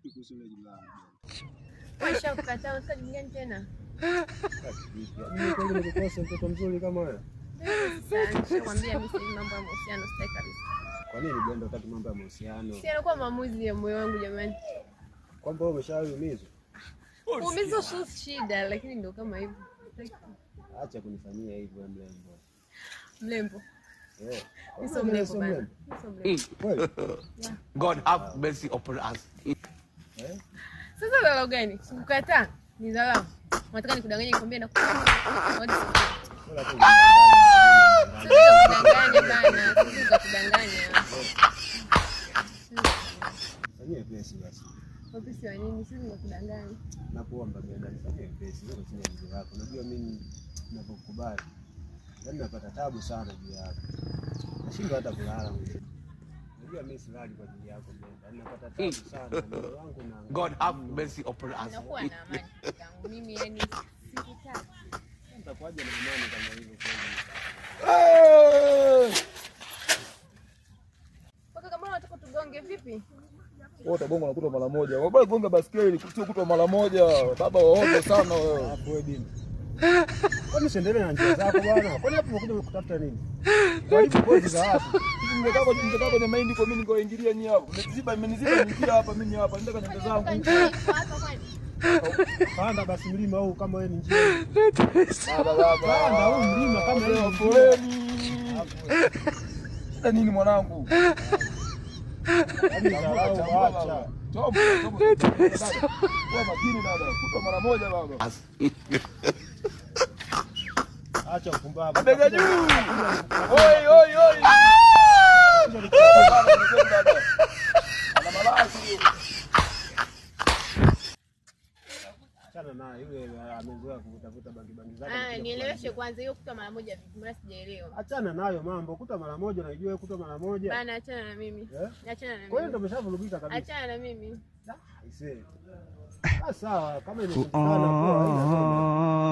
Vipi kuhusu ile jibu langu? Nishakukataa, unataka jibu gani tena? Mimi kweli nikukosa mtoto mzuri kama wewe? Sasa nishakwambia mimi sitaki mambo ya mahusiano, sitaki kabisa. Kwa nini Brenda hutaki mambo ya mahusiano? Si yanakuwa maamuzi ya moyo wangu jamani. Kwamba wewe umeshaumizwa? Kuumizwa sio shida, lakini ndio kama hivyo. Acha kunifanyia hivyo wewe mrembo. Mrembo. Eh. Mimi sio mrembo bana. Mimi sio mrembo. Kweli? God have mercy upon us. Eh? Sasa dharau gani? Sikukataa. Ni dharau. Unataka nikudanganye nikwambie na Bora tu Siwezi kudanganya bana. Siwezi kudanganya. Nifanyie wepesi basi. Wepesi wa nini? Siwezi kudanganya. Nakuomba Brenda, nifanyie wepesi. Wewe chini ya mzee wako. Unajua mimi ninapokukubali, yaani napata tabu sana juu yako. Nashindwa hata kulala mwenyewe. Unajua mimi silali kwa ajili yako Brenda. Yaani napata tabu sana. Moyo wangu na God have mercy upon us. Nakuwa na amani yangu. Mimi yani sikutaki. Nitakuwaje na amani kama hivyo kweli? Kaka, kama unataka tugonge vipi? Wewe utagonga na kutwa mara moja. Wewe gonga baskeli sio kutwa mara moja. Baba waongo sana wewe. Alafu wewe bini. Kwani usiendelee na njia zako bwana? Kwani hapo umekuja kutafuta nini? Karibu kozi za watu. Hivi mmekaa kwenye mahindi kwa mimi nikawaingilia nyinyi hapo. Mmeniziba njia hapa mimi hapa. Nenda kwenye nyumba zangu. Hapa kwani? Panda basi mlima huu kama wewe ni njia. Baba baba. Panda huu mlima kama wewe ni njia. Poleni. Shida nini mwanangu? Yaani dharau acha. Chombo, chombo. Kuwa makini dada. Kutwa mara moja baba. Acha upumbavu. Mabega juu. Oi oi oi. Baba, ni kweli dada. Ana malasi huyo. Achana naye yule amezoea kuvutavuta bangi bangi zake. Ah, nieleweshe kwanza hiyo kutwa mara moja vipi? Mbona sijaelewa? Achana nayo mambo, kutwa mara moja unajua wewe kutwa mara moja. Bana, achana na mimi. Eh? Achana na Kwa hiyo mimi. ndio umeshavurugika kabisa. Achana na mimi. Aisee. Ah, sawa, kama imeshindikana poa, haina noma.